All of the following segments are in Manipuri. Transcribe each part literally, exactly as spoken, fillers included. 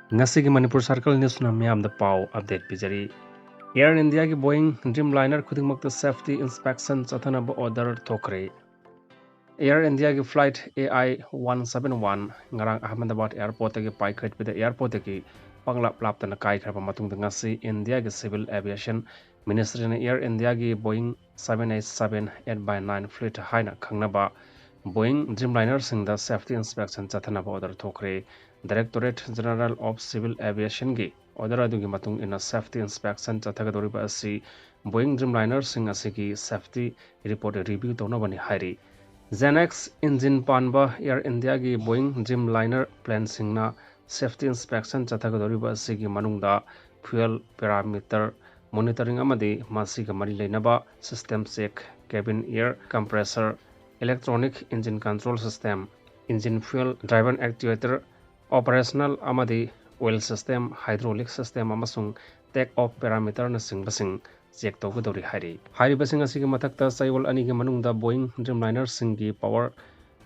ꯉꯁꯤꯒꯤ ꯃꯅꯤꯄꯨꯔ ꯁꯔꯀꯜ ꯅ꯭ꯌꯨꯁꯅ ꯃꯤꯌꯥꯝꯗ ꯄꯥꯎ ꯑꯞꯗꯦꯠ ꯄꯤꯖꯔꯤ꯫ ꯑꯦꯌꯔ ꯏꯟꯗꯤꯌꯥꯒꯤ ꯕꯣꯏꯡ ꯗ꯭ꯔꯤꯝ ꯂꯥꯏꯅꯔ ꯈꯨꯗꯤꯡꯃꯛꯇ ꯁꯦꯐꯇꯤ ꯏꯟꯁꯄꯦꯛꯁꯟ ꯆꯠꯊꯅꯕ ꯑꯣꯔꯗꯔ ꯊꯣꯛꯈ꯭ꯔꯦ꯫ ꯑꯦꯌꯔ ꯏꯟꯗꯤꯌꯥꯒꯤ flight A I want seven one ꯉꯔꯥꯡ ꯑꯍꯃꯗꯕꯥꯗ ꯑꯦꯌꯔꯄꯣꯔꯠꯇꯒꯤ ꯄꯥꯏꯈꯠꯄꯗ ꯑꯦꯌꯔꯄꯣꯔꯠꯇꯒꯤ ꯄꯪꯂꯥꯞ ꯂꯥꯞꯇꯅ ꯀꯥꯏꯈ꯭ꯔꯕ ꯃꯇꯨꯡꯗ ꯉꯁꯤ ꯏꯟꯗꯤꯌꯥꯒꯤ ꯁꯤꯚꯤꯜ ꯑꯦꯚꯤꯌꯦꯁꯟ ꯃꯤꯅꯤꯁꯇ꯭ꯔꯤꯅ ꯑꯦꯌꯔ ꯏꯟꯗꯤꯌꯥꯒꯤ Boeing seven eight seven eight by nine fleet ꯍꯥꯏꯅ ꯈꯪꯅꯕ ꯕꯣꯏꯡ ꯗ꯭ꯔꯤꯝ ꯂꯥꯏꯅꯔꯁꯤꯡꯗ ꯁꯦꯐꯇꯤ ꯏꯟꯁꯄꯦꯛꯁꯟ ꯆꯠꯊꯅꯕ ꯑꯣꯔꯗꯔ ꯊꯣꯛꯈ꯭ꯔꯦ꯫ ꯗꯥꯏꯔꯦꯛꯇꯣꯔꯦꯠ ꯖꯦꯅꯔꯦꯜ ꯑꯣꯐ ꯁꯤꯚꯤꯜ ꯑꯦꯚꯤꯌꯦꯁꯟꯒꯤ ꯑꯣꯔꯗꯔ ꯑꯗꯨꯒꯤ ꯃꯇꯨꯡ ꯏꯟꯅ ꯁꯦꯐꯇꯤ ꯏꯟꯁꯄꯦꯛꯁꯟ ꯆꯠꯊꯒꯗꯧꯔꯤꯕ ꯑꯁꯤ ꯕꯣꯏꯡ ꯗ꯭ꯔꯤꯝ ꯂꯥꯏꯅꯔꯁꯤꯡ ꯑꯁꯤꯒꯤ ꯁꯦꯐꯇꯤ ꯔꯤꯄꯣꯔꯠ ꯔꯤꯚ꯭ꯌꯨ ꯇꯧꯅꯕꯅꯤ ꯍꯥꯏꯔꯤ꯫ ꯖꯦꯅꯦꯛꯁ ꯏꯟꯖꯤꯟ ꯄꯥꯟꯕ ꯑꯦꯌꯔ ꯏꯟꯗꯤꯌꯥꯒꯤ ꯕꯣꯏꯡ ꯗ꯭ꯔꯤꯝ ꯂꯥꯏꯅꯔ ꯄ꯭ꯂꯦꯟꯁꯤꯡꯅ ꯁꯦꯐꯇꯤ ꯏꯟꯁꯄꯦꯛꯁꯟ ꯆꯠꯊꯒꯗꯧꯔꯤꯕ ꯑꯁꯤꯒꯤ ꯃꯅꯨꯡꯗ ꯐ꯭ꯌꯨꯑꯦꯜ ꯄꯦꯔꯥꯃꯤꯇꯔ ꯃꯣꯅꯤꯇꯔꯤꯡ ꯑꯃꯗꯤ ꯃꯁꯤꯒ ꯃꯔꯤ ꯂꯩꯅꯕ system check, cabin air compressor, electronic engine control system, engine fuel driver actuator, operational ꯑꯃꯗꯤ ꯑꯣꯏꯜ ꯁꯤꯁꯇꯦꯝ, ꯍꯥꯏꯗ꯭ꯔꯣꯂꯤꯛ ꯁꯤꯁꯇꯦꯝ ꯑꯃꯁꯨꯡ ꯇꯦꯛ ꯑꯣꯐ ꯄꯦꯔꯥꯃꯤꯇꯔꯅꯆꯤꯡꯕꯁꯤꯡ ꯆꯦꯛ ꯇꯧꯒꯗꯧꯔꯤ ꯍꯥꯏꯔꯤ꯫ ꯍꯥꯏꯔꯤꯕꯁꯤꯡ ꯑꯁꯤꯒꯤ ꯃꯊꯛꯇ ꯆꯌꯣꯜ ꯑꯅꯤꯒꯤ ꯃꯅꯨꯡꯗ ꯕꯣꯏꯡ ꯗ꯭ꯔꯤꯝ ꯂꯥꯏꯅꯔꯁꯤꯡꯒꯤ ꯄꯋꯔ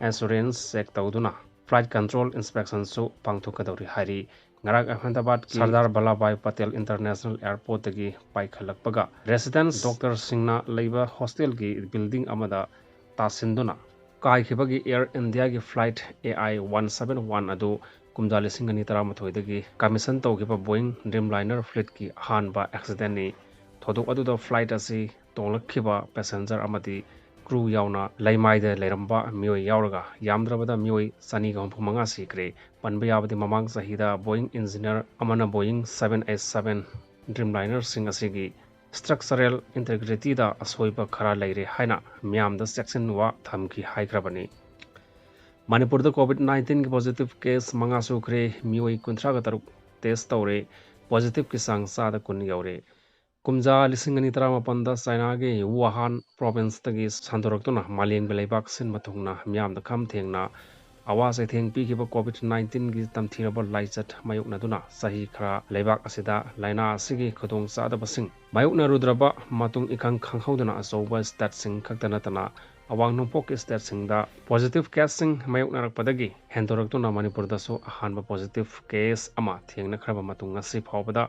ꯑꯦꯁꯨꯔꯦꯟꯁ ꯆꯦꯛ ꯇꯧꯗꯨꯅ ꯐ꯭ꯂꯥꯏꯠ ꯀꯟꯇ꯭ꯔꯣꯜ ꯏꯟꯁꯄꯦꯛꯁꯟꯁꯨ ꯄꯥꯡꯊꯣꯛꯀꯗꯧꯔꯤ ꯍꯥꯏꯔꯤ꯫ ꯉꯔꯥꯡ ꯑꯍꯃꯗꯕꯥꯗꯀꯤ ꯁꯔꯗꯥꯔ ꯚꯜꯂꯥꯚꯥꯏ ꯄꯇꯦꯜ ꯏꯟꯇꯔꯅꯦꯁꯅꯦꯜ ꯑꯦꯌꯔꯄꯣꯔꯠꯇꯒꯤ ꯄꯥꯏꯈꯠꯂꯛꯄꯒ ꯔꯦꯁꯤꯗꯦꯟꯁ ꯗꯣꯛꯇꯔꯁꯤꯡꯅ ꯂꯩꯕ ꯍꯣꯁꯇꯦꯜꯒꯤ ꯕꯤꯜꯗꯤꯡ ꯑꯃꯗ ꯇꯥꯁꯤꯟꯗꯨꯅ ꯀꯥꯏꯈꯤꯕꯒꯤ ꯑꯦꯌꯔ ꯏꯟꯗꯤꯌꯥꯒꯤ flight A I want seven one ꯑꯗꯨ ꯀꯨꯝꯖꯥ ꯂꯤꯁꯤꯡ ꯑꯅꯤ ꯇꯔꯥꯃꯥꯊꯣꯏꯗꯒꯤ ꯀꯃꯤꯁꯟ ꯇꯧꯈꯤꯕ ꯕꯣꯏꯡ ꯗ꯭ꯔꯤꯝ ꯂꯥꯏꯅꯔ ꯐ꯭ꯂꯤꯠꯀꯤ ꯑꯍꯥꯟꯕ ꯑꯦꯛꯁꯤꯗꯦꯟꯅꯤ꯫ ꯊꯧꯗꯣꯛ ꯑꯗꯨꯗ ꯐ꯭ꯂꯥꯏꯠ ꯑꯁꯤ ꯇꯣꯡꯂꯛꯈꯤꯕ ꯄꯦꯁꯦꯟꯖꯔ ꯑꯃꯗꯤ ꯀ꯭ꯔꯨ ꯌꯥꯎꯅ ꯂꯩꯃꯥꯏꯗ ꯂꯩꯔꯝꯕ ꯃꯤꯑꯣꯏ ꯌꯥꯎꯔꯒ ꯌꯥꯝꯗ꯭ꯔꯕꯗ ꯃꯤꯑꯣꯏ ꯆꯅꯤꯒ ꯍꯨꯝꯐꯨ ꯃꯉꯥ ꯁꯤꯈ꯭ꯔꯦ꯫ ꯄꯟꯕ ꯌꯥꯕꯗꯤ ꯃꯃꯥꯡ ꯆꯍꯤꯗ ꯕꯣꯏꯡ ꯏꯟꯖꯤꯅꯤꯌꯔ ꯑꯃꯅ ꯕꯣꯏꯡ ꯁꯕꯦꯟ ꯑꯩꯠ ꯁꯕꯦꯟ ꯗ꯭ꯔꯤꯝ ꯂꯥꯏꯅꯔꯁꯤꯡ ꯑꯁꯤꯒꯤ ꯁ꯭ꯇ꯭ꯔꯛꯆꯔꯦꯜ ꯏꯟꯇꯦꯒ꯭ꯔꯤꯇꯤꯗ ꯑꯁꯣꯏꯕ ꯈꯔ ꯂꯩꯔꯦ ꯍꯥꯏꯅ ꯃꯤꯌꯥꯝꯗ ꯆꯦꯛꯁꯤꯟꯋꯥ ꯊꯝꯈꯤ ꯍꯥꯏꯈ꯭ꯔꯕꯅꯤ꯫ ꯃꯅꯤꯄꯨꯔꯗ ꯀꯣꯚꯤꯗ ꯅꯥꯏꯟꯇꯤꯟꯒꯤ ꯄꯣꯖꯤꯇꯤꯚ ꯀꯦꯁ ꯃꯉꯥ ꯁꯨꯈ꯭ꯔꯦ, ꯃꯤꯑꯣꯏ ꯀꯨꯟꯊ꯭ꯔꯥꯒ ꯇꯔꯨꯛ ꯇꯦꯁ ꯇꯧꯔꯦ, ꯄꯣꯖꯤꯇꯤꯚꯀꯤ ꯆꯥꯡ ꯆꯥꯗ ꯀꯨꯟ ꯌꯧꯔꯦ꯫ ꯀꯨꯝꯖꯥ ꯂꯤꯁꯤꯡ ꯑꯅꯤ ꯇꯔꯥꯃꯥꯄꯟꯗ ꯆꯥꯏꯅꯥꯒꯤ ꯋꯨꯍꯥꯟ ꯄ꯭ꯔꯣꯚꯤꯟꯁꯇꯒꯤ ꯁꯟꯗꯣꯔꯛꯇꯨꯅ ꯃꯥꯂꯦꯝꯒꯤ ꯂꯩꯕꯥꯛ ꯁꯤꯟꯕ ꯊꯨꯡꯅ ꯃꯤꯌꯥꯝꯗ ꯈꯝ ꯊꯦꯡꯅ ꯑꯋꯥ ꯆꯩꯊꯦꯡ ꯄꯤꯈꯤꯕ ꯀꯣꯚꯤꯗ ꯅꯥꯏꯟꯇꯤꯟꯒꯤ ꯇꯝꯊꯤꯔꯕ ꯂꯥꯏꯆꯠ ꯃꯥꯌꯣꯛꯅꯗꯨꯅ ꯆꯍꯤ ꯈꯔ ꯂꯩꯕꯥꯛ ꯑꯁꯤꯗ ꯂꯥꯏꯅꯥ ꯑꯁꯤꯒꯤ ꯈꯨꯗꯣꯡꯆꯥꯗꯕꯁꯤꯡ ꯃꯥꯌꯣꯛꯅꯔꯨꯗ꯭ꯔꯕ ꯃꯇꯨꯡ ꯏꯈꯪ ꯈꯪꯍꯧꯗꯅ ꯑꯆꯧꯕ ꯁ꯭ꯇꯦꯠꯁꯤꯡ ꯈꯛꯇ ꯅꯠꯇꯅ ꯑꯋꯥꯡ ꯅꯣꯡꯄꯣꯛꯀꯤ ꯁ꯭ꯇꯦꯠꯁꯤꯡꯗ ꯄꯣꯖꯤꯇꯤꯚ ꯀꯦꯁꯁꯤꯡ ꯃꯥꯌꯣꯛꯅꯔꯛꯄꯗꯒꯤ ꯍꯦꯟꯗꯣꯔꯛꯇꯨꯅ ꯃꯅꯤꯄꯨꯔꯗꯁꯨ ꯑꯍꯥꯟꯕ ꯄꯣꯖꯤꯇꯤꯚ ꯀꯦꯁ ꯑꯃ ꯊꯦꯡꯅꯈ꯭ꯔꯕ ꯃꯇꯨꯡ ꯉꯁꯤ ꯐꯥꯎꯕꯗ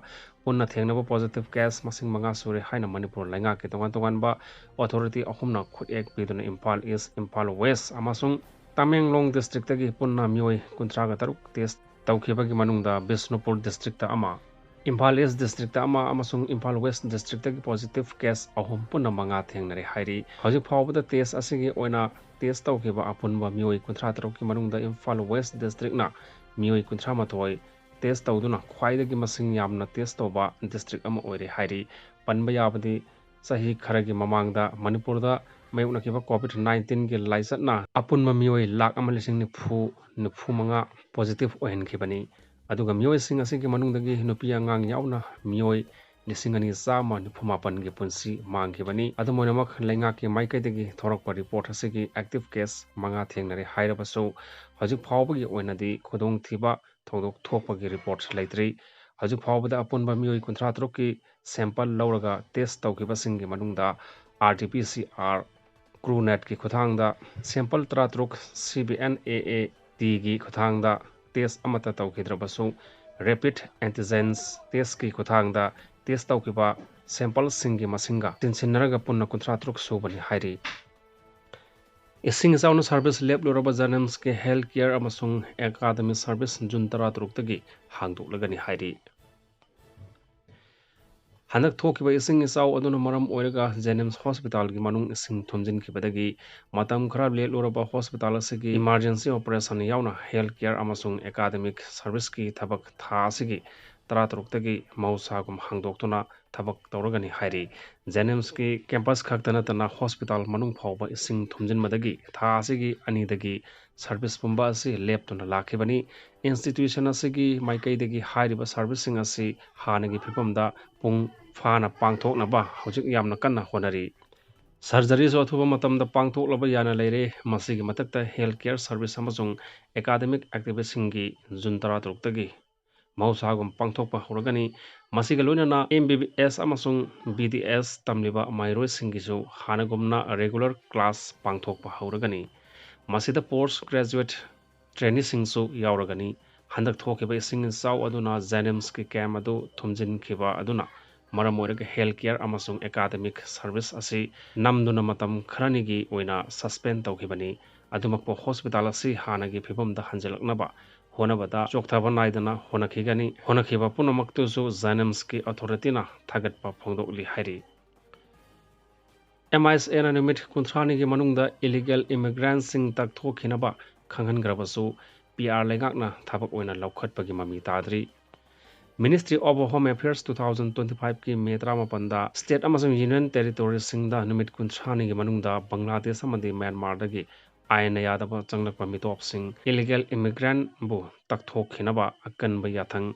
ꯄꯨꯟꯅ ꯊꯦꯡꯅꯕ ꯄꯣꯖꯤꯇꯤꯚ ꯀꯦꯁ ꯃꯁꯤꯡ ꯃꯉꯥ ꯁꯨꯔꯦ ꯍꯥꯏꯅ ꯃꯅꯤꯄꯨꯔ ꯂꯩꯉꯥꯛꯀꯤ ꯇꯣꯉꯥꯟ ꯇꯣꯉꯥꯟꯕ ꯑꯣꯊꯣꯔꯤꯇꯤ ꯑꯍꯨꯝꯅ ꯈꯨꯠꯌꯦꯛ ꯄꯤꯗꯨꯅ ꯏꯝꯐꯥꯜ ꯏꯁ, ꯏꯝꯐꯥꯜ ꯋꯦꯁ ꯑꯃꯁꯨꯡ ꯇꯃꯦꯡꯂꯣꯡ ꯗꯤꯁꯇ꯭ꯔꯤꯛꯇꯒꯤ ꯄꯨꯟꯅ ꯃꯤꯑꯣꯏ ꯀꯨꯟꯊ꯭ꯔꯥꯒ ꯇꯔꯨꯛ ꯇꯦꯁ ꯇꯧꯈꯤꯕꯒꯤ ꯃꯅꯨꯡꯗ ꯕꯤꯁꯅꯨꯄꯨꯔ ꯗꯤꯁꯇ꯭ꯔꯤꯛꯇ ꯑꯃ, ꯏꯝꯐꯥꯜ ꯏꯁ ꯗꯤꯁꯇ꯭ꯔꯤꯛꯇ ꯑꯃ ꯑꯃꯁꯨꯡ ꯏꯝꯐꯥꯜ ꯋꯦꯁ ꯗꯤꯁꯇ꯭ꯔꯤꯛꯇꯒꯤ ꯄꯣꯖꯤꯇꯤꯚ ꯀꯦꯁ ꯑꯍꯨꯝ ꯄꯨꯟꯅ ꯃꯉꯥ ꯊꯦꯡꯅꯔꯦ ꯍꯥꯏꯔꯤ꯫ ꯍꯧꯖꯤꯛ ꯐꯥꯎꯕꯗ ꯇꯦꯁ ꯑꯁꯤꯒꯤ ꯑꯣꯏꯅ ꯇꯦꯁ ꯇꯧꯈꯤꯕ ꯑꯄꯨꯟꯕ ꯃꯤꯑꯣꯏ ꯀꯨꯟꯊ꯭ꯔꯥ ꯇꯔꯨꯛꯀꯤ ꯃꯅꯨꯡꯗ ꯏꯝꯐꯥꯜ ꯋꯦꯁ ꯗꯤꯁꯇ꯭ꯔꯤꯛꯅ ꯃꯤꯑꯣꯏ ꯀꯨꯟꯊ꯭ꯔꯥ ꯃꯥꯊꯣꯏ ꯇꯦꯁ ꯇꯧꯗꯨꯅ ꯈ꯭ꯋꯥꯏꯗꯒꯤ ꯃꯁꯤꯡ ꯌꯥꯝꯅ ꯇꯦꯁ ꯇꯧꯕ ꯗꯤꯁꯇ꯭ꯔꯤꯛ ꯑꯃ ꯑꯣꯏꯔꯦ ꯍꯥꯏꯔꯤ꯫ ꯄꯟꯕ ꯌꯥꯕꯗꯤ ꯆꯍꯤ ꯈꯔꯒꯤ ꯃꯃꯥꯡꯗ ꯃꯅꯤꯄꯨꯔꯗ ꯃꯥꯌꯣꯛꯅꯈꯤꯕ ꯀꯣꯚꯤꯗ ꯅꯥꯏꯟꯇꯤꯟꯒꯤ ꯂꯥꯏꯆꯠꯅ ꯑꯄꯨꯟꯕ ꯃꯤꯑꯣꯏ ꯂꯥꯈ ꯑꯃ ꯂꯤꯁꯤꯡ ꯅꯤꯐꯨ, ꯅꯤꯐꯨ ꯃꯉꯥ ꯄꯣꯖꯤꯇꯤꯚ ꯑꯣꯏꯍꯟꯈꯤꯕꯅꯤ꯫ ꯑꯗꯨꯒ ꯃꯤꯑꯣꯏꯁꯤꯡ ꯑꯁꯤꯒꯤ ꯃꯅꯨꯡꯗꯒꯤ ꯅꯨꯄꯤ ꯑꯉꯥꯡ ꯌꯥꯎꯅ ꯃꯤꯑꯣꯏ ꯂꯤꯁꯤꯡ ꯑꯅꯤ ꯆꯥꯝꯃ ꯅꯤꯐꯨ ꯃꯥꯄꯟꯒꯤ ꯄꯨꯟꯁꯤ ꯃꯥꯡꯈꯤꯕꯅꯤ꯫ ꯑꯗꯨꯝ ꯑꯣꯏꯅꯃꯛ, ꯂꯩꯉꯥꯛꯀꯤ ꯃꯥꯏꯀꯩꯗꯒꯤ ꯊꯣꯔꯛꯄ ꯔꯤꯄꯣꯔꯠ ꯑꯁꯤꯒꯤ ꯑꯦꯛꯇꯤꯚ ꯀꯦꯁ ꯃꯉꯥ ꯊꯦꯡꯅꯔꯦ ꯍꯥꯏꯔꯕꯁꯨ, ꯍꯧꯖꯤꯛ ꯐꯥꯎꯕꯒꯤ ꯑꯣꯏꯅꯗꯤ ꯈꯨꯗꯣꯡꯊꯤꯕ ꯊꯧꯗꯣꯛ ꯊꯣꯛꯄꯒꯤ ꯔꯤꯄꯣꯔꯠ ꯂꯩꯇ꯭ꯔꯤ꯫ ꯍꯧꯖꯤꯛ ꯐꯥꯎꯕꯗ ꯑꯄꯨꯟꯕ ꯃꯤꯑꯣꯏ ꯀꯨꯟꯊ꯭ꯔꯥ ꯇꯔꯨꯛꯀꯤ ꯁꯦꯝꯄꯜ ꯂꯧꯔꯒ ꯇꯦꯁ ꯇꯧꯈꯤꯕꯁꯤꯡꯒꯤ ꯃꯅꯨꯡꯗ R T P C R, ꯀ꯭ꯔꯨꯅꯦꯠꯀꯤ ꯈꯨꯠꯊꯥꯡꯗ ꯁꯦꯝꯄꯜ ꯇꯔꯥꯇꯔꯨꯛ, ꯁꯤ ꯕꯤ ꯑꯦꯟ ꯑꯦ ꯑꯦ ꯇꯤꯒꯤ ꯈꯨꯠꯊꯥꯡꯗ ꯇꯦꯁ ꯑꯃꯠꯇ ꯇꯧꯈꯤꯗ꯭ꯔꯕꯁꯨ, ꯔꯦꯄꯤꯗ ꯑꯦꯟꯇꯤꯖꯦꯟꯁ ꯇꯦꯁꯀꯤ ꯈꯨꯠꯊꯥꯡꯗ ꯇꯦꯁ ꯇꯧꯈꯤꯕ ꯁꯦꯝꯄꯜꯁꯤꯡꯒꯤ ꯃꯁꯤꯡꯒ ꯇꯤꯟꯁꯤꯟꯅꯔꯒ ꯄꯨꯟꯅ ꯀꯨꯟꯊ꯭ꯔꯥ ꯇꯔꯨꯛ ꯁꯨꯕꯅꯤ ꯍꯥꯏꯔꯤ꯫ ꯏꯁꯤꯡ ꯏꯆꯥꯎꯅ ꯁꯔꯚꯤꯁ ꯂꯦꯞꯂꯨꯔꯕ ꯖꯦꯅꯤꯝꯁꯀꯤ ꯍꯦꯜꯊ ꯀꯦꯌꯔ ꯑꯃꯁꯨꯡ ꯑꯦꯀꯥꯗꯃꯤ ꯁꯔꯚꯤꯁ ꯖꯨꯟ ꯇꯔꯥꯇꯔꯨꯛꯇꯒꯤ ꯍꯥꯡꯗꯣꯛꯂꯒꯅꯤ ꯍꯥꯏꯔꯤ꯫ ꯍꯟꯗꯛ ꯊꯣꯛꯈꯤꯕ ꯏꯁꯤꯡ ꯏꯆꯥꯎ ꯑꯗꯨꯅ ꯃꯔꯝ ꯑꯣꯏꯔꯒ ꯖꯦꯅꯤꯝꯁ ꯍꯣꯁꯄꯤꯇꯥꯜꯒꯤ ꯃꯅꯨꯡ ꯏꯁꯤꯡ ꯊꯨꯝꯖꯤꯟꯈꯤꯕꯗꯒꯤ ꯃꯇꯝ ꯈꯔ ꯂꯦꯞꯂꯨꯔꯕ ꯍꯣꯁꯄꯤꯇꯥꯜ ꯑꯁꯤꯒꯤ ꯏꯃꯥꯔꯖꯦꯟꯁꯤ ꯑꯣꯄꯔꯦꯁꯟ ꯌꯥꯎꯅ ꯍꯦꯜꯊ ꯀꯦꯌꯔ ꯑꯃꯁꯨꯡ ꯑꯦꯀꯥꯗꯃꯤꯛ ꯁꯔꯚꯤꯁꯀꯤ ꯊꯕꯛ ꯊꯥ ꯑꯁꯤꯒꯤ ꯇꯔꯥꯇꯔꯨꯛꯇꯒꯤ ꯃꯍꯧꯁꯥꯒꯨꯝ ꯍꯥꯡꯗꯣꯛꯇꯨꯅ ꯊꯕꯛ ꯇꯧꯔꯒꯅꯤ ꯍꯥꯏꯔꯤ꯫ ꯖꯦꯅꯤꯝꯁꯀꯤ ꯀꯦꯝꯄꯁ ꯈꯛꯇ ꯅꯠꯇꯅ ꯍꯣꯁꯄꯤꯇꯥꯜ ꯃꯅꯨꯡ ꯐꯥꯎꯕ ꯏꯁꯤꯡ ꯊꯨꯝꯖꯤꯟꯕꯗꯒꯤ ꯊꯥ ꯑꯁꯤꯒꯤ ꯑꯅꯤꯗꯒꯤ ꯁꯔꯚꯤꯁ ꯄꯨꯝꯕ ꯑꯁꯤ ꯂꯦꯞꯇꯨꯅ ꯂꯥꯛꯈꯤꯕꯅꯤ꯫ ꯏꯟꯁꯇꯤꯇ꯭ꯌꯨꯁꯟ ꯑꯁꯤꯒꯤ ꯃꯥꯏꯀꯩꯗꯒꯤ ꯍꯥꯏꯔꯤꯕ ꯁꯔꯚꯤꯁꯁꯤꯡ ꯑꯁꯤ ꯍꯥꯟꯅꯒꯤ ꯐꯤꯕꯝꯗ ꯃꯄꯨꯡ ꯐꯥꯅ ꯄꯥꯡꯊꯣꯛꯅꯕ ꯍꯧꯖꯤꯛ ꯌꯥꯝꯅ ꯀꯟꯅ ꯍꯣꯠꯅꯔꯤ꯫ ꯁꯔꯖꯔꯤꯁꯨ ꯑꯊꯨꯕ ꯃꯇꯝꯗ ꯄꯥꯡꯊꯣꯛꯂꯕ ꯌꯥꯅ ꯂꯩꯔꯦ꯫ ꯃꯁꯤꯒꯤ ꯃꯊꯛꯇ ꯍꯦꯜꯊ ꯀꯦꯌꯔ ꯁꯔꯚꯤꯁ ꯑꯃꯁꯨꯡ ꯑꯦꯀꯥꯗꯃꯤꯛ ꯑꯦꯛꯇꯤꯚꯤꯁꯁꯤꯡꯒꯤ ꯖꯨꯟ ꯇꯔꯥꯇꯔꯨꯛꯇꯒꯤ ꯃꯍꯧꯁꯥꯒꯨꯝ ꯄꯥꯡꯊꯣꯛꯄ ꯍꯧꯔꯒꯅꯤ꯫ ꯃꯁꯤꯒ ꯂꯣꯏꯅꯅ M B B S ꯑꯃꯁꯨꯡ B D S ꯇꯝꯂꯤꯕ ꯃꯍꯩꯔꯣꯏꯁꯤꯡꯒꯤꯁꯨ ꯍꯥꯟꯅꯒꯨꯝꯅ regular class ꯄꯥꯡꯊꯣꯛꯄ ꯍꯧꯔꯒꯅꯤ꯫ ꯃꯁꯤꯗ post graduate traineeꯁꯤꯡꯁꯨ ꯌꯥꯎꯔꯒꯅꯤ꯫ ꯍꯟꯗꯛ ꯊꯣꯛꯈꯤꯕ ꯏꯁꯤꯡ ꯏꯆꯥꯎ ꯑꯗꯨꯅ JNIMSꯀꯤ camp ꯑꯗꯨ ꯊꯨꯝꯖꯤꯟꯈꯤꯕ ꯑꯗꯨꯅ ꯃꯔꯝ ꯑꯣꯏꯔꯒ health care ꯑꯃꯁꯨꯡ academic service ꯑꯁꯤ ꯅꯝꯗꯨꯅ ꯃꯇꯝ ꯈꯔꯅꯤꯒꯤ ꯑꯣꯏꯅ suspend ꯇꯧꯈꯤꯕꯅꯤ꯫ ꯑꯗꯨꯃꯛꯄꯨ hospital ꯑꯁꯤ ꯍꯥꯟꯅꯒꯤ ꯐꯤꯕꯝꯗ ꯍꯟꯖꯤꯜꯂꯛꯅꯕ ꯍꯣꯠꯅꯕꯗ ꯆꯣꯛꯊꯕ ꯅꯥꯏꯗꯅ ꯍꯣꯠꯅꯈꯤꯒꯅꯤ꯫ ꯍꯣꯠꯅꯈꯤꯕ ꯄꯨꯝꯅꯃꯛꯇꯨꯁꯨ JNIMSꯀꯤ authorityꯅ ꯊꯥꯒꯠꯄ ꯐꯣꯡꯗꯣꯛꯂꯤ ꯍꯥꯏꯔꯤ꯫ MISAꯅ ꯅꯨꯃꯤꯠ ꯀꯨꯟꯊ꯭ꯔꯥꯅꯤꯒꯤ ꯃꯅꯨꯡꯗ illegal immigrantꯁꯤꯡ ꯇꯛꯊꯣꯛꯈꯤꯅꯕ ꯈꯪꯍꯟꯈ꯭ꯔꯕꯁꯨ, PR ꯂꯩꯉꯥꯛꯅ ꯊꯕꯛ ꯑꯣꯏꯅ ꯂꯧꯈꯠꯄꯒꯤ ꯃꯃꯤ ꯇꯥꯗ꯭ꯔꯤ꯫ Ministry of Home Affairs two thousand twenty fiveꯀꯤ May ꯇꯔꯥꯃꯥꯄꯟꯗ state ꯑꯃꯁꯨꯡ union territoryꯁꯤꯡꯗ ꯅꯨꯃꯤꯠ ꯀꯨꯟꯊ꯭ꯔꯥꯅꯤꯒꯤ ꯃꯅꯨꯡꯗ ꯕꯪꯒ꯭ꯂꯥꯗꯦꯁ ꯑꯃꯗꯤ ꯃ꯭ꯌꯥꯟꯃꯥꯔꯗꯒꯤ ꯑꯥꯏꯟꯅ ꯌꯥꯗꯕ ꯆꯪꯂꯛꯄ ꯃꯤꯇꯣꯞꯁꯤꯡ, illegal immigrantꯕꯨ ꯇꯛꯊꯣꯛꯈꯤꯅꯕ ꯑꯀꯟꯕ ꯌꯥꯊꯪ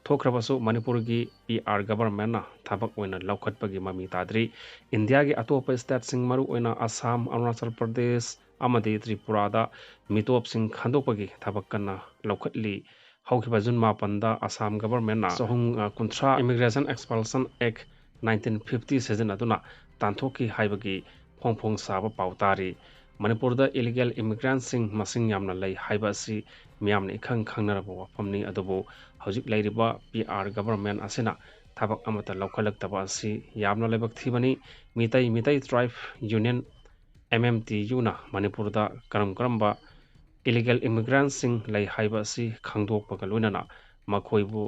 ꯊꯣꯛꯈ꯭ꯔꯕꯁꯨ, ꯃꯅꯤꯄꯨꯔꯒꯤ PR governmentꯅ ꯊꯕꯛ ꯑꯣꯏꯅ ꯂꯧꯈꯠꯄꯒꯤ ꯃꯃꯤ ꯇꯥꯗ꯭ꯔꯤ꯫ ꯏꯟꯗꯤꯌꯥꯒꯤ ꯑꯇꯣꯞꯄ stateꯁꯤꯡ, ꯃꯔꯨꯑꯣꯏꯅ ꯑꯁꯥꯝ, ꯑꯔꯨꯅꯥꯆꯜ ꯄ꯭ꯔꯗꯦꯁ ꯑꯃꯗꯤ ꯇ꯭ꯔꯤꯄꯨꯔꯥꯗ ꯃꯤꯇꯣꯞꯁꯤꯡ ꯈꯟꯗꯣꯛꯄꯒꯤ ꯊꯕꯛ ꯀꯟꯅ ꯂꯧꯈꯠꯂꯤ꯫ ꯍꯧꯈꯤꯕ June ꯃꯥꯄꯟꯗ ꯑꯁꯥꯝ governmentꯅ ꯆꯍꯨꯝ ꯀꯨꯟꯊ꯭ꯔꯥ Immigration Expulsion Act nineteen fifty ꯁꯤꯖꯤꯟꯅꯗꯨꯅ ꯇꯥꯟꯊꯣꯛꯈꯤ ꯍꯥꯏꯕꯒꯤ ꯐꯣꯡ ꯐꯣꯡ ꯁꯥꯕ ꯄꯥꯎ ꯇꯥꯔꯤ꯫ ꯃꯅꯤꯄꯨꯔꯗ illegal immigrantꯁꯤꯡ ꯃꯁꯤꯡ ꯌꯥꯝꯅ ꯂꯩ ꯍꯥꯏꯕ ꯑꯁꯤ ꯃꯤꯌꯥꯝꯅ ꯏꯈꯪ ꯈꯪꯅꯔꯕ ꯋꯥꯐꯝꯅꯤ꯫ ꯑꯗꯨꯕꯨ ꯍꯧꯖꯤꯛ ꯂꯩꯔꯤꯕ PR government ꯑꯁꯤꯅ ꯊꯕꯛ ꯑꯃꯠꯇ ꯂꯧꯈꯠꯂꯛꯇꯕ ꯑꯁꯤ ꯌꯥꯝꯅ ꯂꯥꯏꯕꯛ ꯊꯤꯕꯅꯤ꯫ ꯃꯤꯇꯩ, ꯃꯤꯇꯩ Tribe Union, MMTUꯅ ꯃꯅꯤꯄꯨꯔꯗ ꯀꯔꯝ ꯀꯔꯝꯕ illegal immigrantꯁꯤꯡ ꯂꯩ ꯍꯥꯏꯕ ꯑꯁꯤ ꯈꯪꯗꯣꯛꯄꯒ ꯂꯣꯏꯅꯅ ꯃꯈꯣꯏꯕꯨ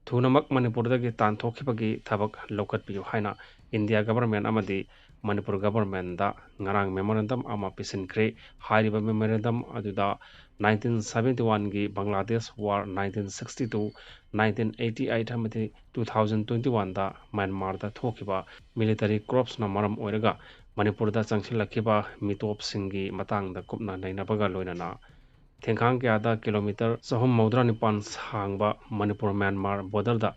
ꯊꯨꯅꯃꯛ ꯃꯅꯤꯄꯨꯔꯗꯒꯤ ꯇꯥꯟꯊꯣꯛꯈꯤꯕꯒꯤ ꯊꯕꯛ ꯂꯧꯈꯠꯄꯤꯌꯨ ꯍꯥꯏꯅ ꯏꯟꯗꯤꯌꯥ government ꯑꯃꯗꯤ ꯃꯅꯤꯄꯨꯔ governmentꯗ ꯉꯔꯥꯡ memorandum ꯑꯃ ꯄꯤꯁꯤꯟꯈ꯭ꯔꯦ꯫ ꯍꯥꯏꯔꯤꯕ memorandum ꯑꯗꯨꯗ nineteen seventy oneꯒꯤ Bangladesh War, nineteen sixty two, nineteen eighty eight ꯑꯃꯗꯤ two thousand twenty oneꯗ ꯃ꯭ꯌꯥꯟꯃꯥꯔꯗ ꯊꯣꯛꯈꯤꯕ military coupsꯅ ꯃꯔꯝ ꯑꯣꯏꯔꯒ ꯃꯅꯤꯄꯨꯔꯗ ꯆꯪꯁꯤꯜꯂꯛꯈꯤꯕ ꯃꯤꯇꯣꯞꯁꯤꯡꯒꯤ ꯃꯇꯥꯡꯗ ꯀꯨꯞꯅ ꯅꯩꯅꯕꯒ ꯂꯣꯏꯅꯅ ꯊꯦꯡꯈꯥꯡ ꯀꯌꯥꯗ kilometre ꯆꯍꯨꯝ ꯃꯧꯗ꯭ꯔꯥ ꯅꯤꯄꯥꯟ ꯁꯥꯡꯕ ꯃꯅꯤꯄꯨꯔ ꯃ꯭ꯌꯥꯟꯃꯥꯔ borderꯗ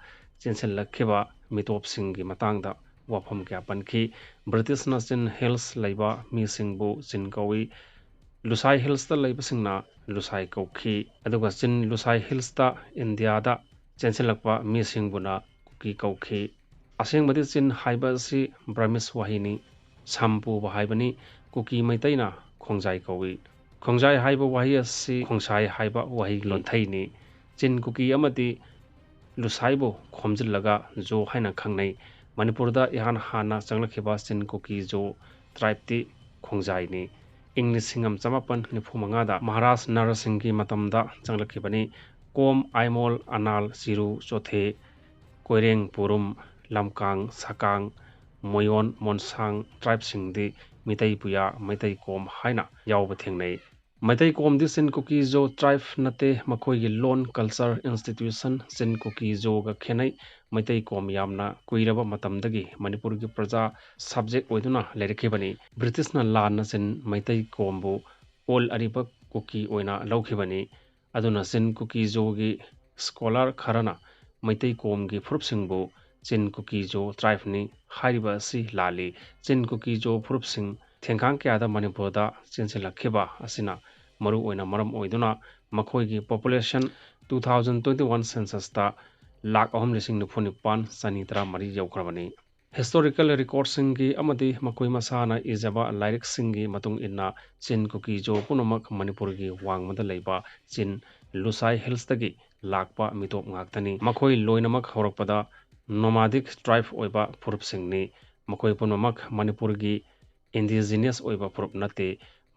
ꯆꯦꯟꯁꯤꯜꯂꯛꯈꯤꯕ ꯃꯤꯇꯣꯞꯁꯤꯡꯒꯤ ꯃꯇꯥꯡꯗ ꯋꯥꯐꯝ ꯀꯌꯥ ꯄꯟꯈꯤ꯫ ꯕ꯭ꯔꯤꯇꯤꯁꯅ ꯆꯤꯟ Hillsꯇ ꯂꯩꯕ ꯃꯤꯁꯤꯡꯕꯨ ꯆꯤꯟ ꯀꯧꯏ꯫ ꯂꯨꯁꯥꯏ Hillsꯇ ꯂꯩꯕꯁꯤꯡꯅ ꯂꯨꯁꯥꯏ ꯀꯧꯈꯤ꯫ ꯑꯗꯨꯒ ꯆꯤꯟ ꯂꯨꯁꯥꯏ Hillsꯇ ꯏꯟꯗꯤꯌꯥꯗ ꯆꯦꯟꯁꯤꯜꯂꯛꯄ ꯃꯤꯁꯤꯡꯕꯨꯅ ꯀꯨꯀꯤ ꯀꯧꯈꯤ꯫ ꯑꯁꯦꯡꯕꯗꯤ ꯆꯤꯟ ꯍꯥꯏꯕ ꯑꯁꯤ Burmese ꯋꯥꯍꯩꯅꯤ꯫ ꯁꯝ ꯄꯨꯕ ꯍꯥꯏꯕꯅꯤ꯫ ꯀꯨꯀꯤ ꯃꯩꯇꯩꯅ ꯈꯣꯡꯖꯥꯏ ꯀꯧꯏ꯫ ꯈꯣꯡꯖꯥꯏ ꯍꯥꯏꯕ ꯋꯥꯍꯩ ꯑꯁꯤ ꯈꯣꯡꯁꯥꯏ ꯍꯥꯏꯕ ꯋꯥꯍꯩꯒꯤ ꯂꯣꯟꯊꯩꯅꯤ꯫ ꯆꯤꯟ ꯀꯨꯀꯤ ꯑꯃꯗꯤ ꯂꯨꯁꯥꯏꯕꯨ ꯈꯣꯝꯖꯤꯜꯂꯒ ꯖꯣ ꯍꯥꯏꯅ ꯈꯪꯅꯩ꯫ ꯃꯅꯤꯄꯨꯔꯗ ꯏꯍꯥꯟ ꯍꯥꯟꯅ ꯆꯪꯂꯛꯈꯤꯕ ꯆꯤꯟ ꯀꯨꯀꯤ ꯖꯣ tribeꯇꯤ ꯈꯣꯡꯖꯥꯏꯅꯤ꯫ ꯏꯪ ꯂꯤꯁꯤꯡ ꯑꯃ ꯆꯃꯥꯄꯟ ꯅꯤꯐꯨ ꯃꯉꯥꯗ ꯃꯍꯥꯔꯥꯖ ꯅꯔꯁꯤꯡꯒꯤ ꯃꯇꯝꯗ ꯆꯪꯂꯛꯈꯤꯕꯅꯤ꯫ ꯀꯣꯝ, ꯑꯥꯏꯃꯣꯜ, ꯑꯅꯥꯜ, ꯆꯤꯔꯨ, ꯆꯣꯊꯦ, ꯀꯣꯏꯔꯦꯡ, ꯄꯨꯔꯨꯝ, ꯂꯝꯀꯥꯡ, ꯁꯀꯥꯡ, ꯃꯣꯌꯣꯟ, ꯃꯣꯟꯁꯥꯡ tribeꯁꯤꯡꯗꯤ ꯃꯤꯇꯩ ꯄꯨꯌꯥ, ꯃꯩꯇꯩ ꯀꯣꯝ ꯍꯥꯏꯅ ꯌꯥꯎꯕ ꯊꯦꯡꯅꯩ꯫ ꯃꯩꯇꯩ ꯀꯣꯝꯗꯤ ꯆꯤꯟ ꯀꯨꯀꯤ ꯖꯣ tribe ꯅꯠꯇꯦ꯫ ꯃꯈꯣꯏꯒꯤ ꯂꯣꯟ, culture, institution ꯆꯤꯟ ꯀꯨꯀꯤ ꯖꯣꯒ ꯈꯦꯠꯅꯩ꯫ ꯃꯩꯇꯩ ꯀꯣꯝ ꯌꯥꯝꯅ ꯀꯨꯏꯔꯕ ꯃꯇꯝꯗꯒꯤ ꯃꯅꯤꯄꯨꯔꯒꯤ ꯄ꯭ꯔꯖꯥ subject ꯑꯣꯏꯗꯨꯅ ꯂꯩꯔꯛꯈꯤꯕꯅꯤ꯫ ꯕ꯭ꯔꯤꯇꯤꯁꯅ ꯂꯥꯟꯅ ꯆꯤꯟ ꯃꯩꯇꯩ ꯀꯣꯝꯕꯨ ꯑꯣꯜ ꯑꯔꯤꯕ ꯀꯨꯀꯤ ꯑꯣꯏꯅ ꯂꯧꯈꯤꯕꯅꯤ꯫ ꯑꯗꯨꯅ ꯆꯤꯟ ꯀꯨꯀꯤ ꯖꯣꯒꯤ scholar ꯈꯔꯅ ꯃꯩꯇꯩ ꯀꯣꯝꯒꯤ ꯐꯨꯔꯨꯞꯁꯤꯡꯕꯨ ꯆꯤꯟ ꯀꯨꯀꯤ ꯖꯣ tribeꯅꯤ ꯍꯥꯏꯔꯤꯕ ꯑꯁꯤ ꯂꯥꯜꯂꯤ꯫ ꯆꯤꯟ ꯀꯨꯀꯤ ꯖꯣ ꯐꯨꯔꯨꯞꯁꯤꯡ ꯊꯦꯡꯈꯥꯡ ꯀꯌꯥꯗ ꯃꯅꯤꯄꯨꯔꯗ ꯆꯦꯟꯁꯤꯜꯂꯛꯈꯤꯕ ꯑꯁꯤꯅ ꯃꯔꯨꯑꯣꯏꯅ ꯃꯔꯝ ꯑꯣꯏꯗꯨꯅ ꯃꯈꯣꯏꯒꯤ population two thousand twenty one censusꯇ lakh ꯑꯍꯨꯝ ꯂꯤꯁꯤꯡ ꯅꯤꯐꯨ ꯅꯤꯄꯥꯟ ꯆꯅꯤ ꯇꯔꯥ ꯃꯔꯤ ꯌꯧꯈ꯭ꯔꯕꯅꯤ꯫ Historical recordꯁꯤꯡꯒꯤ ꯑꯃꯗꯤ ꯃꯈꯣꯏ ꯃꯁꯥꯅ ꯏꯖꯕ ꯂꯥꯏꯔꯤꯛꯁꯤꯡꯒꯤ ꯃꯇꯨꯡ ꯏꯟꯅ ꯆꯤꯟ ꯀꯨꯀꯤ ꯖꯣ ꯄꯨꯝꯅꯃꯛ ꯃꯅꯤꯄꯨꯔꯒꯤ ꯋꯥꯡꯃꯗ ꯂꯩꯕ ꯆꯤꯟ ꯂꯨꯁꯥꯏ Hillsꯇꯒꯤ ꯂꯥꯛꯄ ꯃꯤꯇꯣꯞ ꯉꯥꯛꯇꯅꯤ꯫ ꯃꯈꯣꯏ ꯂꯣꯏꯅꯃꯛ ꯍꯧꯔꯛꯄꯗ nomadic tribe ꯑꯣꯏꯕ ꯐꯨꯔꯨꯞꯁꯤꯡꯅꯤ꯫ ꯃꯈꯣꯏ ꯄꯨꯝꯅꯃꯛ ꯃꯅꯤꯄꯨꯔꯒꯤ indigenous ꯑꯣꯏꯕ ꯐꯨꯔꯨꯞ ꯅꯠꯇꯦ꯫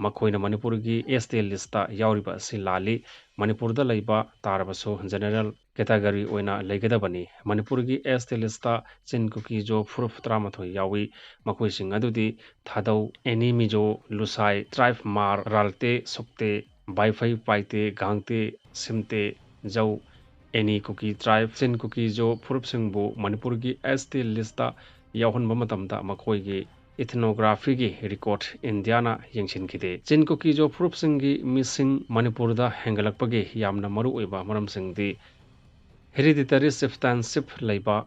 ꯃꯈꯣꯏꯅ ꯃꯅꯤꯄꯨꯔꯒꯤ ST listꯇ ꯌꯥꯎꯔꯤꯕ ꯑꯁꯤ ꯂꯥꯜꯂꯤ꯫ ꯃꯅꯤꯄꯨꯔꯗ ꯂꯩꯕ ꯇꯥꯔꯕꯁꯨ general category ꯑꯣꯏꯅ ꯂꯩꯒꯗꯕꯅꯤ꯫ ꯃꯅꯤꯄꯨꯔꯒꯤ ST listꯇ ꯆꯤꯟ ꯀꯨꯀꯤ ꯖꯣ ꯐꯨꯔꯨꯞ ꯇꯔꯥꯃꯥꯊꯣꯏ ꯌꯥꯎꯏ꯫ ꯃꯈꯣꯏꯁꯤꯡ ꯑꯗꯨꯗꯤ ꯊꯥꯗꯧ, ꯑꯦꯅꯤ, ꯃꯤꯖꯣ, ꯂꯨꯁꯥꯏ, tribe ꯃꯥꯔ, ꯔꯥꯜꯇꯦ, ꯁꯨꯛꯇꯦ, ꯕꯥꯏꯐꯩ, ꯄꯥꯏꯇꯦ, ꯒꯥꯡꯇꯦ, ꯁꯤꯝꯇꯦ, ꯖꯧ, ꯑꯦꯅꯤ ꯀꯨꯀꯤ tribe꯫ ꯆꯤꯟ ꯀꯨꯀꯤ ꯖꯣ ꯐꯨꯔꯨꯞꯁꯤꯡꯕꯨ ꯃꯅꯤꯄꯨꯔꯒꯤ ST listꯇ ꯌꯥꯎꯍꯟꯕ ꯃꯇꯝꯗ ꯃꯈꯣꯏꯒꯤ ethnographyꯒꯤ record ꯏꯟꯗꯤꯌꯥꯅ ꯌꯦꯡꯁꯤꯟꯈꯤꯗꯦ꯫ ꯆꯤꯟ ꯀꯨꯀꯤ ꯖꯣ ꯐꯨꯔꯨꯞꯁꯤꯡꯒꯤ ꯃꯤꯁꯤꯡ ꯃꯅꯤꯄꯨꯔꯗ ꯍꯦꯟꯒꯠꯂꯛꯄꯒꯤ ꯌꯥꯝꯅ ꯃꯔꯨꯑꯣꯏꯕ ꯃꯔꯝꯁꯤꯡꯗꯤ hereditary chieftainship ꯂꯩꯕ,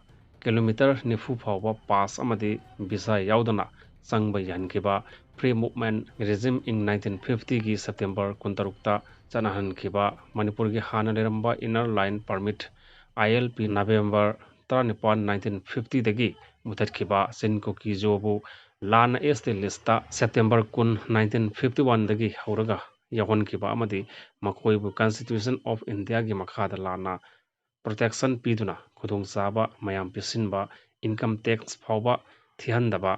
ꯀꯤꯂꯣꯃꯤꯇꯔ ꯅꯤꯐꯨ ꯐꯥꯎꯕ pass ꯑꯃꯗꯤ visa ꯌꯥꯎꯗꯅ ꯆꯪꯕ ꯌꯥꯍꯟꯈꯤꯕ, free movement regime ꯏꯪ nineteen fiftyꯒꯤ September ꯀꯨꯟꯇꯔꯨꯛꯇ ꯆꯠꯅꯍꯟꯈꯤꯕ, ꯃꯅꯤꯄꯨꯔꯒꯤ ꯍꯥꯟꯅ ꯂꯩꯔꯝꯕ inner line permit ꯑꯥꯏ ꯑꯦꯜ ꯄꯤ ꯅꯕꯦꯝꯕꯔ ꯇꯔꯥꯅꯤꯄꯥꯟ, ꯅꯥꯏꯟꯇꯤꯟ ꯐꯤꯐꯇꯤꯗꯒꯤ ꯃꯨꯊꯠꯈꯤꯕ ꯆꯤꯟ ꯀꯨꯀꯤ ꯖꯣꯕꯨ ꯂꯥꯟꯅ ꯑꯦꯁ ꯇꯤ ꯂꯤꯁꯇ ꯁꯦꯞꯇꯦꯝꯕꯔ ꯀꯨꯟ, ꯅꯥꯏꯟꯇꯤꯟ ꯐꯤꯐꯇꯤ ꯋꯥꯟꯗꯒꯤ ꯍꯧꯔꯒ ꯌꯥꯎꯍꯟꯈꯤꯕ ꯑꯃꯗꯤ ꯃꯈꯣꯏꯕꯨ Constitution of Indiaꯒꯤ ꯃꯈꯥꯗ ꯂꯥꯟꯅ protection ꯄꯤꯗꯨꯅ ꯈꯨꯗꯣꯡꯆꯥꯕ ꯃꯌꯥꯝ ꯄꯤꯁꯤꯟꯕ, income tax ꯐꯥꯎꯕ ꯊꯤꯍꯟꯗꯕ,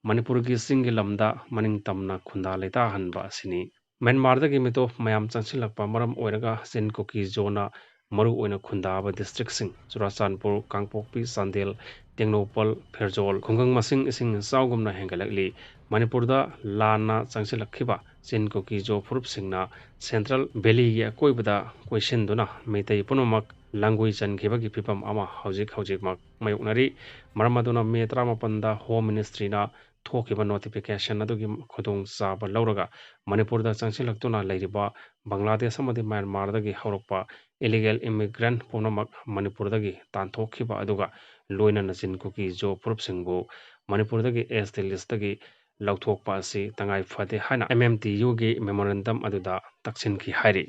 ꯃꯅꯤꯄꯨꯔꯒꯤ ꯆꯤꯡꯒꯤ ꯂꯝꯗ ꯃꯅꯤꯡ ꯇꯝꯅ ꯈꯨꯟꯗꯥ ꯂꯩꯇꯥꯍꯟꯕ ꯑꯁꯤꯅꯤ꯫ ꯃ꯭ꯌꯥꯟꯃꯥꯔꯗꯒꯤ ꯃꯤꯇꯣꯞ ꯃꯌꯥꯝ ꯆꯪꯁꯤꯜꯂꯛꯄ ꯃꯔꯝ ꯑꯣꯏꯔꯒ ꯆꯤꯟ ꯀꯨꯀꯤ ꯖꯣꯅ ꯃꯔꯨꯑꯣꯏꯅ ꯈꯨꯟꯗꯥꯕ districtꯁꯤꯡ ꯆꯨꯔꯥꯆꯥꯟꯄꯨꯔ, ꯀꯥꯡꯄꯣꯛꯄꯤ, ꯆꯥꯟꯗꯦꯜ, ꯇꯦꯡꯅꯧꯄꯜ, ꯐꯦꯔꯖꯣꯜ, ꯈꯨꯡꯒꯪ ꯃꯁꯤꯡ ꯏꯁꯤꯡ ꯏꯆꯥꯎꯒꯨꯝꯅ ꯍꯦꯟꯒꯠꯂꯛꯂꯤ꯫ ꯃꯅꯤꯄꯨꯔꯗ ꯂꯥꯟꯅ ꯆꯪꯁꯤꯜꯂꯛꯈꯤꯕ ꯆꯤꯟ ꯀꯨꯀꯤ ꯖꯣ ꯐꯨꯔꯨꯞꯁꯤꯡꯅ Central Valleyꯒꯤ ꯑꯀꯣꯏꯕꯗ ꯀꯣꯏꯁꯤꯟꯗꯨꯅ ꯃꯩꯇꯩ ꯄꯨꯝꯅꯃꯛ ꯂꯥꯡꯒꯣꯏ ꯆꯟꯈꯤꯕꯒꯤ ꯐꯤꯕꯝ ꯑꯃ ꯍꯧꯖꯤꯛ ꯍꯧꯖꯤꯛꯃꯛ ꯃꯥꯌꯣꯛꯅꯔꯤ꯫ ꯃꯔꯝ ꯑꯗꯨꯅ ꯃꯦ ꯇꯔꯥꯃꯥꯄꯟꯗ Home Ministryꯅ ꯊꯣꯛꯈꯤꯕ notification ꯑꯗꯨꯒꯤ ꯈꯨꯗꯣꯡꯆꯥꯕ ꯂꯧꯔꯒ ꯃꯅꯤꯄꯨꯔꯗ ꯆꯪꯁꯤꯜꯂꯛꯇꯨꯅ ꯂꯩꯔꯤꯕ ꯕꯪꯒ꯭ꯂꯥꯗꯦꯁ ꯑꯃꯗꯤ ꯃ꯭ꯌꯥꯟꯃꯥꯔꯗꯒꯤ ꯍꯧꯔꯛꯄ illegal immigrant ꯄꯨꯝꯅꯃꯛ ꯃꯅꯤꯄꯨꯔꯗꯒꯤ ꯇꯥꯟꯊꯣꯛꯈꯤꯕ ꯑꯗꯨꯒ ꯂꯣꯏꯅꯅ ꯆꯤꯟ ꯀꯨꯀꯤ ꯖꯣ ꯐꯨꯔꯨꯞꯁꯤꯡꯕꯨ ꯃꯅꯤꯄꯨꯔꯗꯒꯤ ꯑꯦꯁ ꯇꯤ ꯂꯤꯁꯇꯒꯤ ꯂꯧꯊꯣꯛꯄ ꯑꯁꯤ ꯇꯉꯥꯏ ꯐꯗꯦ ꯍꯥꯏꯅ M M T Uꯒꯤ memorandum ꯑꯗꯨꯗ ꯇꯛꯁꯤꯟꯈꯤ ꯍꯥꯏꯔꯤ꯫